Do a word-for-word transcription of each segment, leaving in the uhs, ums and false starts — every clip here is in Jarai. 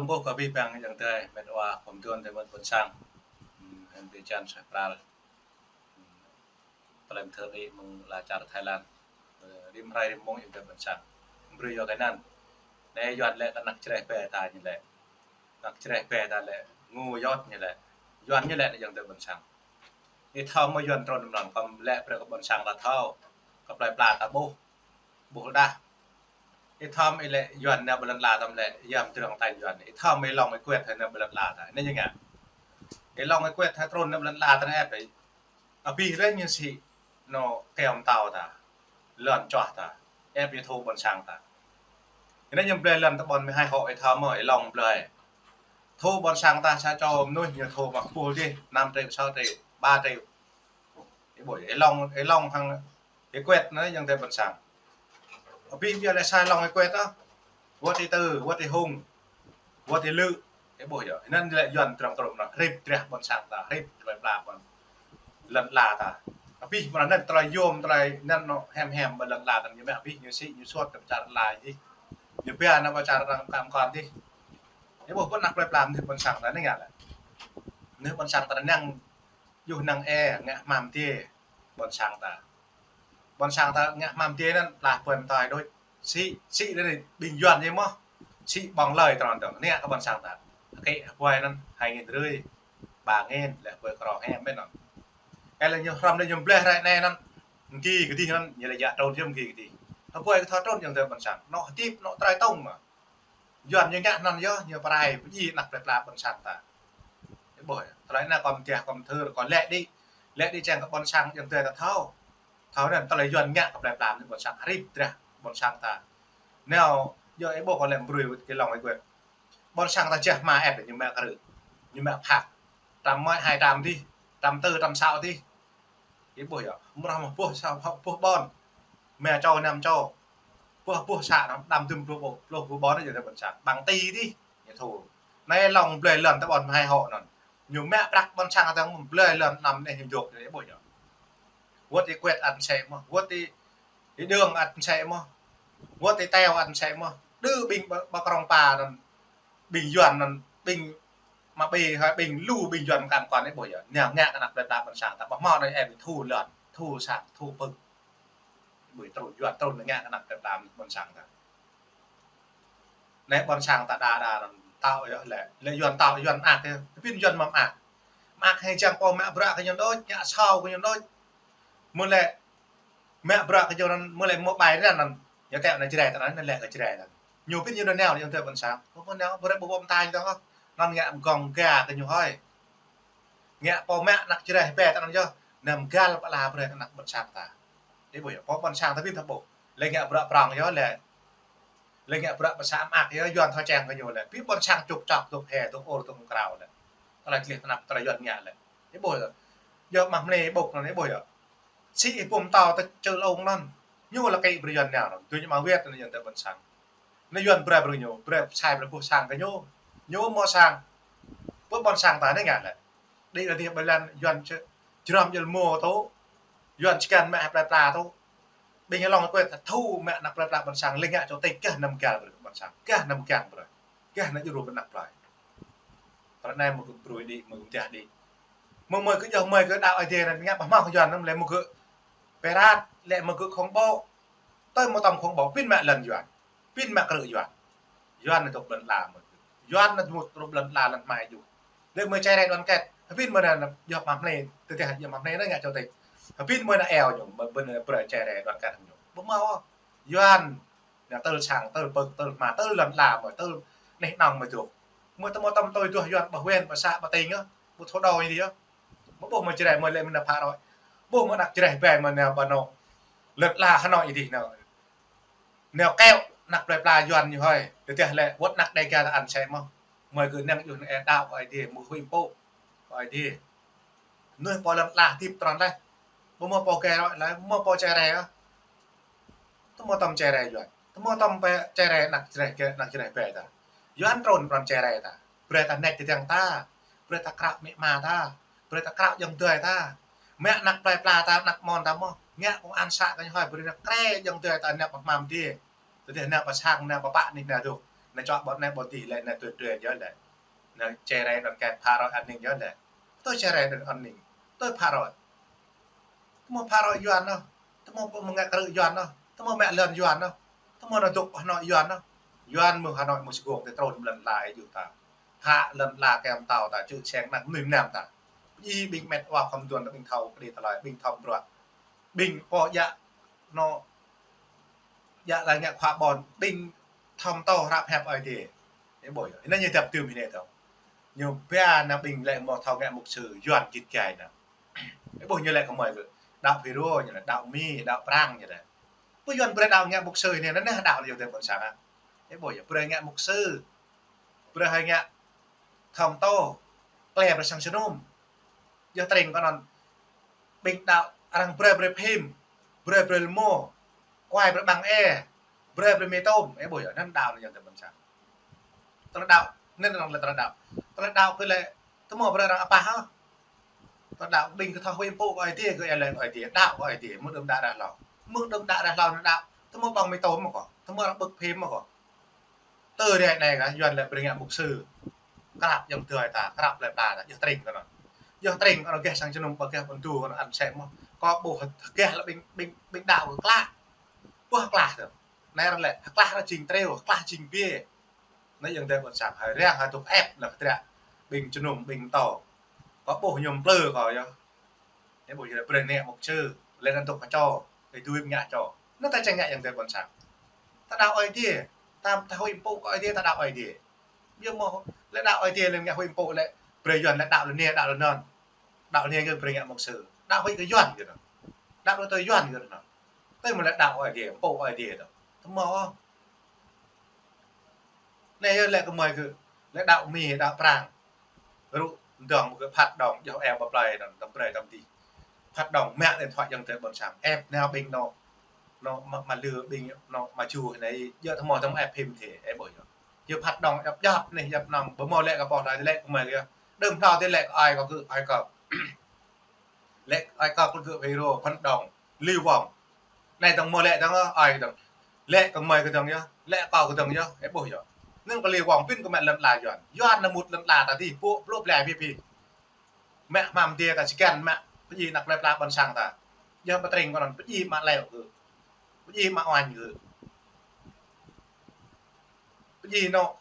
Ƀuh kơ abih bang ayŏng adơi, met wa, khŏm tuan tơ mơ̆n ƀôn sang. Hmm, hăng tơ čan suaih pral. Hmm, tơlơi mơthơr đĭ mơ̆ng ala čar Thái Lan. Ơ, rĭm hrơi rĭm mông ayŏng adơi ƀôn sang. Brơi yua kơ anŭn. Anai Yuan lĕ kơ anăk čơreh ƀe ta ñu lĕ. Anăk čơreh ƀe ta lĕ. Ngu yot ñu lĕ. Yuan ñu lĕ anŭn ayŏng adơi ƀôn sang. Ih thâo mơ̆ Yuan trŭn anŭn kăm lĕ brơi kơ ƀôn sang ta thâo. Kơ plơi pla ta ƀuh. Ƀuh đah. Ih thâo mơ̆ ih lĕ Yuan nao ƀơi lŏn ala tơm lĕ, yam trăng tañ Yuan. Ih thâo mơ̆ ih lŏng ih kuet hă nao ƀơi lŏn ala ta. Anai ñu ngă. Ih lŏng ih kuet hă trŭn nao ƀơi lŏn ala ta anai ĕp. Abih lĕ ñu sĭ, nao kơyâo mơtâo ta. Lŏn čoh ta. Ĕp ñu thu ƀôn sang ta. Anai ñu blơi lŏn ta ƀôn mơ̆ hai hộ ih thâo mơ̆ ih lŏng blơi. Thu ƀôn sang ta sa čô mơnuih ñu thu mă pul dih, năm triệu, sáu triệu, ba triệu. Ih ƀuh, ih lŏng, ih lŏng hăng ih kuet anai ayŏng adơi ƀôn sang. Abih biă lĕ sa lŏng ih kuet ah. Wơ̆t ih Tư, wơ̆t ih Hùng, wơ̆t ih Lư. Ih ƀuh yơh. Anŭn lĕ Yuan trăng trŭn anŭn. Hrip drah ƀôn sang ta, hrip plơi pla ƀôn lŏn ala ta. Abih mơ̆n anŭn tơlơi yôm, tơlơi anŭn anŏ hem hem ƀơi lŏn ala ta ñu mă abih ñu sĭ, ñu suôt tơ čar ala dih. Ñu ƀiă nao ƀơi čar arăng kam kon dih. Ih ƀuh ƀôn anăk plơi pla mơnuih ƀôn sang ta anai ngă lĕ. Mơnuih ƀôn sang ta năng yua năng ĕ ngă hmam dih ƀôn sang ta. Ƀôn sang ta ngă hmam dih anŭn plah pơ̆n tơi đôč. Sĭ, sĭ anai ƀing Yuan ñu mơ̆. Sĭ ƀơ̆ng lơi trŭn dơ̆ng. Anai kơ ƀôn sang ta. Kơ hơpuai anŭn hai nghìn rưỡi, ba nghìn, lĕ hơpuai krô hem mơ̆n anŭn. Ơ lĕ ñu hrŏm lĕ ñu bleh rai anai anŭn. Mơ̆ng ki kơ dih anŭn, ñu lĕ yă trŭn yơh mơ̆ng ki kơ dih. Hơpuai kơ thâo trŭn ayŏng adơi ƀôn sang. Anŏ hơdip, anŏ trai tông mơ̆. Yuan ñu ngă anŭn yơh, ñu pơrai, pơdjai anăk plơi pla ƀôn sang ta. Ih ƀuh, tơlơi anai kơm tiah, kơm thơr, kơm lĕ đĭ, lĕ đĭ čang kơ ƀôn sang ayŏng adơi ta thâo. Thâo anŭn tơlơi Yuan ngă kơ plơi pla mơnuih ƀôn sang, hrip drah ƀôn sang ta. Nao, yơh ih ƀuh kơ lĕ brơi kơ lŏng ih kuet. Ƀôn sang ta jah hmua ĕp ñu mă krư̆, ñu mă phak. Trăm mơi hai trăm dih, trăm tư, trăm sáu dih. Ih ƀuh yơh, mơ̆ rah mơ̆ boh sa, boh ƀôn. Mă čô năm čô. Boh, boh sa năm, đăm dŭm pluh ƀôn, pluh ƀôn anai ayŏng adơi ƀôn sang. Bằng tỷ dih, ñu thu. Anai lŏng blơi lŏn ta ƀôn hai hộ anŭn. Ñu mă prăk ƀôn sang ta mơ̆ blơi lŏn năm anai ñu dŏ, ih ƀuh yơh. Wơ̆t ih kuet ăt sĕ mơ̆, wơ̆t ih, ih đơ̆ng ăt sĕ mơ̆, wơ̆t ih teo ăt sĕ mơ̆. Đơ ƀing ƀă, ƀă krong pa anŭn. Ƀing Yuan anŭn, ƀing mă ƀĕ hơi ƀing lu ƀing Yuan kam kon ih ƀuh yơh. Nao ngă kơ anăk plơi pla ƀôn sang ta ƀu hmâo anai ĕp ih thu lŏn, thu sang, thu pơ̆ng. Ƀuh trŭn Yuan trŭn ngă kơ anăk plơi pla ƀôn sang ta. Anai ƀôn sang ta đa đa anŭn tao yơh lĕ, lĕ Yuan tao Yuan mơak yơh. Pĭn Yuan mơ̆ mơak. Mơak hăng čang pô mă bruă kơ ñu đôč, ngă asâo kơ ñu đôč. Mơ̆ lĕ mă bruă kơ ñu anŭn, mơ̆ lĕ mơ̆ ƀai anŭn, ñu teo anai Jrai ta anŭn, anai lĕ kơ Jrai anŭn. Ñu pĭn ñu nao nao, ayŏng adơi ƀôn sang. Ƀu nao, ƀu rĕ ƀu ƀom tai dong. Anŭn ngă mơgŏng ga kơ ñu hơi. Ngă pô mă anăk Jrai ƀe ta anŭn yơh, anăm gal pơala brơi kơ anăk ƀôn sang ta. Ih ƀuh yơh, pô ƀôn sang ta pĭn ta ƀuh. Lĕ ngă bruă prŏng yơh lĕ. Lĕ ngă bruă pơsă mơak yơh, Yuan thâo čang kơ ñu lĕ. Pĭn ƀôn sang čŭk čŏk, tŭk he, tŭk ur, tŭk krao lĕ. Tơlơi klih tơnap, tơlơi Yuan ngă lĕ. Ih ƀuh yơh. Yơh mah mơnê ƀuh anŭn, ih ƀuh yơh. Sĭ ih pum tao tơ čơ lông anŭn. Ñu lăi kơ brơi Yuan nao anŭn. Tui ñu mă wơ̆t anŭn ayŏng adơi ƀôn sang. Anai Yuan brơi brơi ñu, brơi sai brơi boh sang kơ ñu. Ñu mơ̆ sang. Ƀuh ƀôn sang ta anai ngă lĕ. Đĭ lĕ dih ƀơi lŏn Yuan č-, jrŏm jơl mô tŭ. Yuan čơkăn mă hơplai pla tŭ. Ƀing lŏng kuet thu mă anăk plơi pla ƀôn sang, lĕ ngă čô tĕk gah anăm gal brơi ƀôn sang. Gah anăm gang brơi. Gah anăm djru ƀơi anăk plơi. Tơlơi anai mơ̆ gơ̆ brơi đĭ, mơ̆ gơ̆ mơtiah đĭ. Mơ̆ mơi gơ̆ djơ̆, mơi gơ̆ đaŏ Ơi Adai anŭn ngă ƀah hmâo Yuan anŭn lĕ mơ̆ gơ̆ pơrat, lĕ mơ̆ gơ̆ khŏng ƀô̆. Tơl mơ̆ tơm khŏng ƀô̆, pĭn mă lŏn Yuan. Pĭn mă krư̆ Yuan. Yuan anŭn dŏ ƀơi lŏn ala mơ̆. Yuan anŭn dŏ ƀơi lŏn ala lŏn hmai djơ̆. Lĕ mơi čơrai đoàn kết. Pĭn mơi anŭn djơ̆ mah mlei, tơdah djơ̆ mah mlei anŭn ngă čô tĕk. Pĭn mơi anŭn eo ñu, mơi ƀơi anŭn brơi čơrai đoàn kết ñu. Ƀu hmâo ôh. Yuan Nao tơl sang, tơl pơ̆k, tơl hma, tơl lŏn ala mơi, tơl neh nong mơi dŏ. Mơi tơmơi tơm tui duah Yuan ƀah wen, ƀah să, ƀah têng yơh. Ƀu thâo đôč ñu dih yơh. Mơi ƀuh mơi Jrai mơi lĕ mơi nao phă roi. Ƀuh mơi anăk Jrai ƀai mơi nao ƀơi anŏ. Lŏn ala Hà Nội dih nao. Nao keo anăk plơi pla Yuan ñu hơi. Tơdah lĕ wơ̆t anăk Đêga ta ăn sĕ mơ̆. Mơi gơ̆ năng yua năng ĕ đaŏ kơ Ơi Adai, mơi huĭ pô kơ Ơi Adai. Mơnuih pô lŏn ala hơdip trŭn laih. Ƀu hmâo pô geh roi laih, ƀu hmâo pô čơrai ôh. Tơmơi tơm čơrai Yuan. Tơmơi tơm pơ čơrai anăk Jrai geh, anăk Jrai ƀai ta. Yuan trŭn pran čơrai ta. Brơi ta nĕč tơdang ta. Brơi ta krao amĭ ama ta. Brơi ta krao ayŏng adơi ta. Mă anăk plơi pla ta, anăk mon ta mơ̆. Ngă công an xã kơ ñu hơi, brơi ta krao ayŏng adơi ta nao pơ hmam dih. Tơdah nao pơ sang, nao pơ pă anih nao dŏ. Nao čuă ƀôn anai ƀôn adih lĕ, nao tuyên truyền yơh lĕ. Nao čơrai đơ̆ng kĕt phá rối an ninh yơh lĕ. Tui čơrai đơ̆ng an ninh. Tui phá rối. Tơmô phá rối Yuan anŭn. Tơmô pơmơngă krư̆ Yuan anŭn. Tơmô mă lŏn Yuan anŭn. Tơmô nao dŏ Hà Nội Yuan anŭn. Yuan mơ̆ng Hà Nội mơ̆ng Sài Gòn tơ trŭn lŏn la yu ta. Hă lŏn la kem tao ta čư̆ čeng năng mơnuih mơnam ta. Pơdjai ƀing met wa khŏm duôn ƀing thâo kơđi tơlơi, ƀing thâo bruă. Ƀing pô djă anŭn, djă lĕ ngă khua ƀôn, ƀing thâo tơ̆ hrăp hiăp Ơi Adai. Ih ƀuh yơh. Anai ñu dăp tơm hĭ anai tơ̆. Ñu ba nao ƀing lĕ mơ̆ thâo ngă mục sư Yuan git gai nao. Ih ƀuh ñu lĕ kơmơi kơ. Đaŏ Phi Rô, ñu lĕ đaŏ Mi, đaŏ Prang ñu lĕ. Pô Yuan brơi đaŏ ngă mục sư anai, anai đaŏ yơh tơ ƀôn sang ah. Ih ƀuh yơh, brơi ngă mục sư. Brơi hơi ngă thâo tơ̆, klĕ brơi sang jơnum. Yơh tring kơ anŭn ƀing đaŏ arăng brơi brơi phim, brơi brơi lmô, kuai brơi ƀăng e, brơi brơi mê tôm, ih ƀuh yơh, anŭn đaŏ anŭn yơh tơ ƀôn sang. Tơlơi đaŏ, anŭn anŭn lĕ tơlơi đaŏ. Tơlơi đaŏ kơ lĕ, tơmô brơi arăng apah hă. Tơlơi đaŏ ƀing kơ thâo huĭ pô kơ Ơi Adai, kơ ih lĕ Ơi Adai, đaŏ kơ Ơi Adai, mơ̆ đơ̆m đă rah hlâo. Mơ̆ đơ̆m đă rah hlâo anŭn đaŏ, tơmô ƀăng mê tôm mơ̆ kơ, tơmô arăng ƀơ̆k phim mơ̆ kơ. Tơ rai anai kơ, Yuan lĕ brơi ngă mục sư. Krăp yang tui ta, krăp lĕ pla ta, yơh tring kơ anŭn. Yơh tring kơ anŭn gah sang jơnum pơ gah ƀôn tu kơ anŭn ăn sem mơ̆. Kơ ƀuh gah lĕ ƀing, ƀing, ƀing đaŏ kơ klah. Ƀuh klah tơ. Anai arăng lĕ, klah arăng jing triu, klah jing bia. Anai yang tơ ƀôn sang, hơi răng hơi tŭk ĕp lĕ kơtră. Ƀing jơnum, ƀing tâo. Kơ ƀuh ñu plư kơ yơh. Ih ƀuh yơh brơi ngă mục sư, lĕ anŭn tŭk kơ čô, ih tui ngă čô. Anŭn ta čang ngă yang tơ ƀôn sang. Ta đaŏ Ơi Adai, ta, ta huĭ pô kơ Ơi Adai, ta đaŏ Ơi Adai. Yơh mơ̆, lĕ đaŏ Ơi Adai, lĕ ngă huĭ pô lĕ, brơi Yuan lĕ đaŏ lĕ anai, đaŏ lĕ anŭn. Đaŏ lĕ anai kơ brơi ngă mục sư. Đaŏ huĭ kơ Yuan kơ anŭn. Đaŏ đôč tui Yuan kơ anŭn. Tui mơ̆ lĕ đaŏ Ơi Adai, pô Ơi Adai tơ. Tơmô. Anai yơh lĕ kơmơi kơ, lĕ đaŏ Mi, đaŏ Prang. Rŭ dơ̆ng kơ phat đŏng, djŏ eo ƀă plơi anŭn, tơm brơi tơm dih. Phat đŏng mă điện thoại yang tơ ƀôn sang. Ĕp nao ƀing anŭn, anŭn mă, mă lư ƀing anŭn mă ju anai, djŏ tơmô tơm ĕp phim tơ, ih ƀuh yơh. Yơh phat đŏng djŏp djŏp anai, djŏp anŭn, ƀu mơ̆ lĕ kơ pô tơlơi lĕ kơmơi kơ. Đơ̆m hlâo tơ lĕ kơ ai kơ kơ, ai kơ. Lĕ ai kơ kơ gơ̆ Phi Rô, phat đŏng, Lưu Vong. Anai dơ̆ng mơ̆ lĕ dơ̆ng, ai dơ̆ng. Lĕ kơmơi kơ dơ̆ng yơh, lĕ kơ kơ dơ̆ng yơh, ih ƀuh yơh. Anŭn kơ Lưu Vong, pĭn kơ mă lŏn la Yuan. Yuan anŭn mŭt lŏn la ta dih, pô, plŏ plĕ phi phi. Mă hmam dih ta čơkăn, mă pơdjai anăk plơi pla ƀôn sang ta. Yơh pơtring kơ anŭn, pơdjai mă leo kơ. Pơdjai mă oanh kơ. Pơdjai anŭn.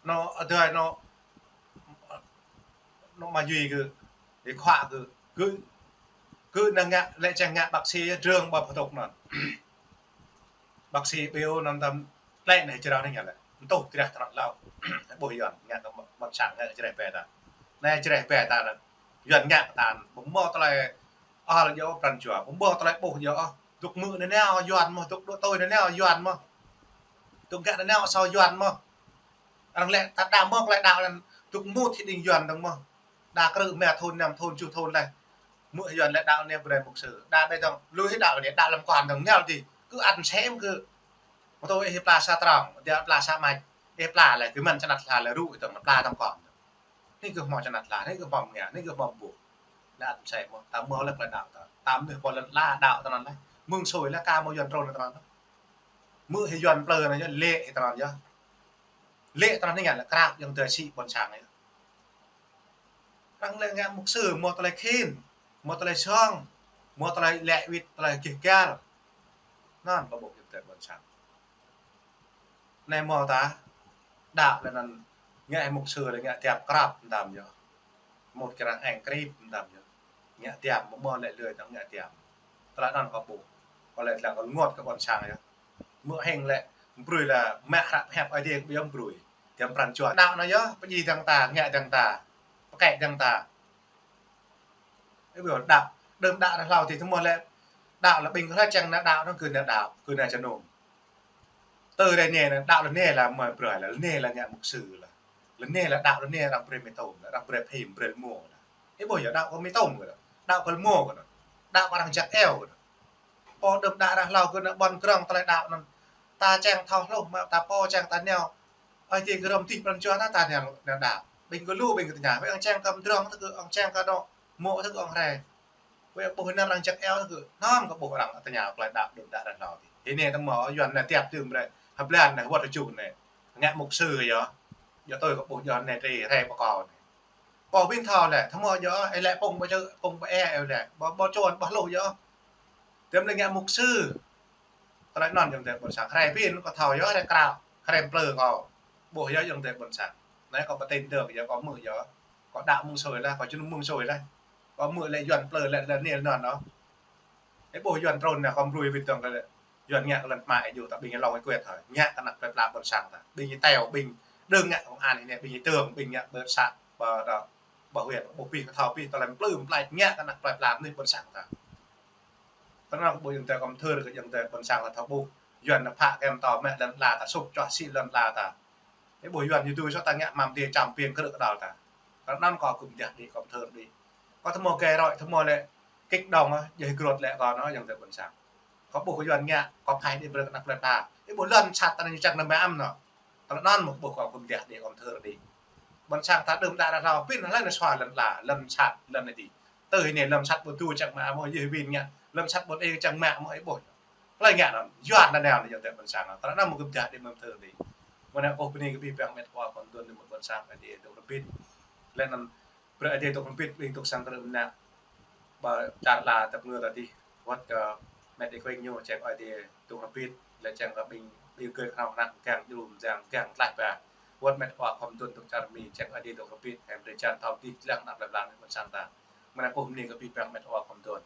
Anŭn, adơi anŭn. Anŭn mă jui kơ, ih khua kơ, kơ, kơ anŭn ngă, lĕ čang ngă bác sĩ yơh, trường ƀă pơtŭk anŭn. Bác sĩ ƀiă anŭn tơm, lĕ anai čơrâo anai ngă lĕ. Anŭn tŭ treh tơnap hlâo. Ƀuh Yuan, ngă kơ ƀôn sang, ngă čơreh bĕ ta. Anai čơreh bĕ ta anŭn. Yuan ngă ta anŭn. Ƀu mơ̆ tơlơi ôh lĕ djŏ pran jua. Ƀu mơ̆ tơlơi ƀuh djŏ ôh. Dŏ mơ̆ anai nao Yuan mơ̆, dŏ đôč tui anai nao Yuan mơ̆. Dŏ ngă anai nao asâo Yuan mơ̆. Arăng lĕ ta đa mơ̆ tơlơi đaŏ anŭn dŏ mŭt hĭ ƀing Yuan dơ̆ng mơ̆. Đa krư̆ rơma thŭn, năm thŭn, tơjuh thŭn laih. Mơ̆ Yuan lĕ đaŏ anai brơi mục sư. Đa ƀe dơ̆ng, lui hĭ đaŏ anai, đaŏ lăm kuan dơ̆ng nao dih. Kơ ăn sem kơ. Mơ̆ tui ih pla sa Trong, dih pla sa Mač. Ih pla lĕ, kơ mơ̆n čơnăt hla lĕ rŭ ih dơ̆ng, pla tơ̆ng kuan. Anai kơ hmâo čơnăt hla, anai kơ hmâo mơnga, anai kơ hmâo ƀuh. Lĕ ăn sem mơ̆, ta mơ̆ lĕ tơlơi đaŏ ta. Ta mơnuih pô lŏn la đaŏ tơnăn laih. Mơ̆ng sui lĕ ka mơ̆ Yuan trŭn tơnăn. Mơ̆ hĭ Yuan plư anai yơh, lĕ hĭ tơnăn yơh. Lĕ tơnăn anai ngă lĕ krăp yang tơ sĭ ƀôn sang yơh. Arăng lĕ ngă mục sư, mơ̆ tơlơi khĭn, mơ̆ tơlơi song, mơ̆ tơlơi lĕ wĭt, tơlơi gêh gal. Anŭn kơ ƀuh yang tơ ƀôn sang. Anai mơ̆ ta, đaŏ lĕ anŭn ngă mục sư lĕ ngă tiap krăp mơtam yơh. Mŭt kơ arăng eng krip mơtam yơh. Ngă tiam, mơ̆ mơ̆ lĕ lơi dơ̆ng ngă tiam. Tơlơi anŭn kơ ƀuh. Kơ lĕ tơlơi kơ rơngot kơ ƀôn sang yơh. Mơ̆ hĕng lĕ, brơi lĕ, mă hrăp hiăp Ơi Adai kơ ƀiă brơi. Tiam pran jua. Đaŏ anai yơh, pơdjai dơ̆ng ta, ngă dơ̆ng ta. Pơkĕ dơ̆ng ta. Ih ƀuh đaŏ, đơ̆m đaŏ anai hlâo dih tơmơ̆ lĕ, đaŏ lĕ ƀing hlơi čang nao đaŏ anŭn kơ nao đaŏ, kơ nao jơnum. Tơ rai anai, đaŏ lĕ anai lĕ mơ̆ brơi lĕ, lĕ anai lĕ ngă mục sư lĕ. Lĕ anai lĕ đaŏ lĕ anai arăng brơi mê tôm lĕ, arăng brơi phim, brơi lmô lĕ. Ih ƀuh yơh đaŏ kơ mê tôm kơ đaŏ. Đaŏ kơ lmô kơ đaŏ. Đaŏ kơ arăng jak eo kơ đaŏ. Pô đơ̆m đă rah hlâo kơ anŭn ƀôn krong tơlơi đaŏ anŭn. Ta čang thâo hluh mă ta pô čang ta nao. Ơi Adai kơ rŏm dih pran jua ta, ta nao, nao đaŏ. Ƀing kơ lu, ƀing kơ tơña. Wơ̆t arăng čang kơ mdrŏng tơ kơ, arăng čang kơ dŏ. Mŏ tơ kơ arăng rai. Wơ̆t ƀuh anŭn arăng jak eo tơ kơ. Anŭn kơ ƀuh arăng tơña tơlơi đaŏ đơ̆m đă rah hlâo dih. Anai tơmơ̆ Yuan anai tiap tơ̆m rai. Hơblan anai, wơ̆t rơjŭ anai. Ngă mục sư yơh. Yơh tui kơ ƀuh yơh anai tri rai pơkâo anai. Ƀu ƀing thâo lĕ, thâo mơ̆ yơh, ê lĕ pông ƀu čơ, pông ƀu ê ê lĕ, ƀu, ƀu čuôn, ƀu hluh yơh. Tiăm lĕ ngă mục sư. Tơlơi anŭn ayŏng adơi ƀôn sang. Rai pin kâo thâo yơh, rai krao, rai plư kâo. Ƀuh yơh ayŏng adơi ƀôn sang. Anai kâo pơtĭn dơ̆ng yơh, kâo hmư̆ yơh. Kâo đaŏ mơ̆ng sui laih, kâo jơnum mơ̆ng sui laih. Kâo hmư̆ lĕ Yuan plư lĕ, lĕ anai lĕ anŭn. Ê ƀuh Yuan trŭn anai kâo mrui wĭt dơ̆ng kơ lĕ. Yuan ngă kơ lŏn tơma ê yua ta ƀing lŏng ê kuet hơi. Ngă kơ ană plơi pla ƀôn sang ta. Ƀing ê teo, ƀing đơ̆ng ngă công an anai, ƀing ê tơ̆ng, ƀing ngă ƀơi xã, ƀơi đó, ƀơi huyện, ƀu pih kơ thâo pih, tơlơi plư plai ngă kơ ană plơi pla mơnuih ƀôn sang ta. Tơlơi anŭn kâo ƀuh ayŏng adơi kâo mơthưr kơ ayŏng adơi ƀôn sang ta thâo ƀuh. Yuan anŭn phă kĕm tơ mĕ lŏn ala ta, sŭp čoh sĭ lŏn ala ta. Ê ƀuh Yuan ñu tui soh ta ngă mơ̆ng dih čăm piêng krư̆ kơdăl ta. Tơlơi anŭn kâo kư̆m djă̱ đĭ kâo mơthưr đĭ. Kâo thâo mơ̆ gơ̆ roi, thâo mơ̆ lĕ kik đong, yơh grot lĕ kâo anŭn ayŏng adơi ƀôn sang. Kâo ƀuh kơ Yuan ngă, kâo phai đĭ brơi kơ ană plơi pla. Ê ƀuh lŏn sat ta anai čang nao mă am anŭn. Tơlơi anŭn mơ̆ ƀuh kâo kư̆m djă̱ đĭ kâo mơthưr đĭ. Ƀôn sang ta đưm đă ră rau, pin hlơi anai sua lŏn ala, lŏn sat, lŏn anai đĭ. Tơ hĭ anai lŏn sat ƀu tui čang mă mơ̆, yơh wĭn ngă, lŏn sat ƀu ê čang mă mơ̆, ê ƀuh. Hlơi ngă anŭn, Yuan anŭn nao anai ayŏng adơi ƀôn sang. Tơlơi anŭn mơ̆ kư̆m djă̱ đĭ mơthưr đĭ. Mơ̆ng anai kâo bơni kơ abih bang met wa kâo mơdôn anai mơ̆ng ƀôn sang Ơi Adai dŏ hrŏm hơbĭt. Lĕ anŭn brơi Ơi Adai dŏ hrŏm hơbĭt, ƀing dŏ sang krư̆ mơnă. Ƀơi čar ala tơpơngơ̆ ta dih, wơ̆t kơ met đĭ kuing ñu, čang Ơi Adai dŏ hrŏm hơbĭt, lĕ čang kơ ƀing, ƀing gơ̆ kơnong kơnang kiăng djru mơyang kiăng tlaih ba. Wơ̆t met wa kâo mơdôn dŏ čar Mi, čang Ơi Adai dŏ hrŏm hơbĭt, hăng brơi čang thâo dih lăng ană plơi pla mơnuih ƀôn sang ta. Mơ̆ng anai kâo bơni kơ abih bang met wa kâo mơdôn.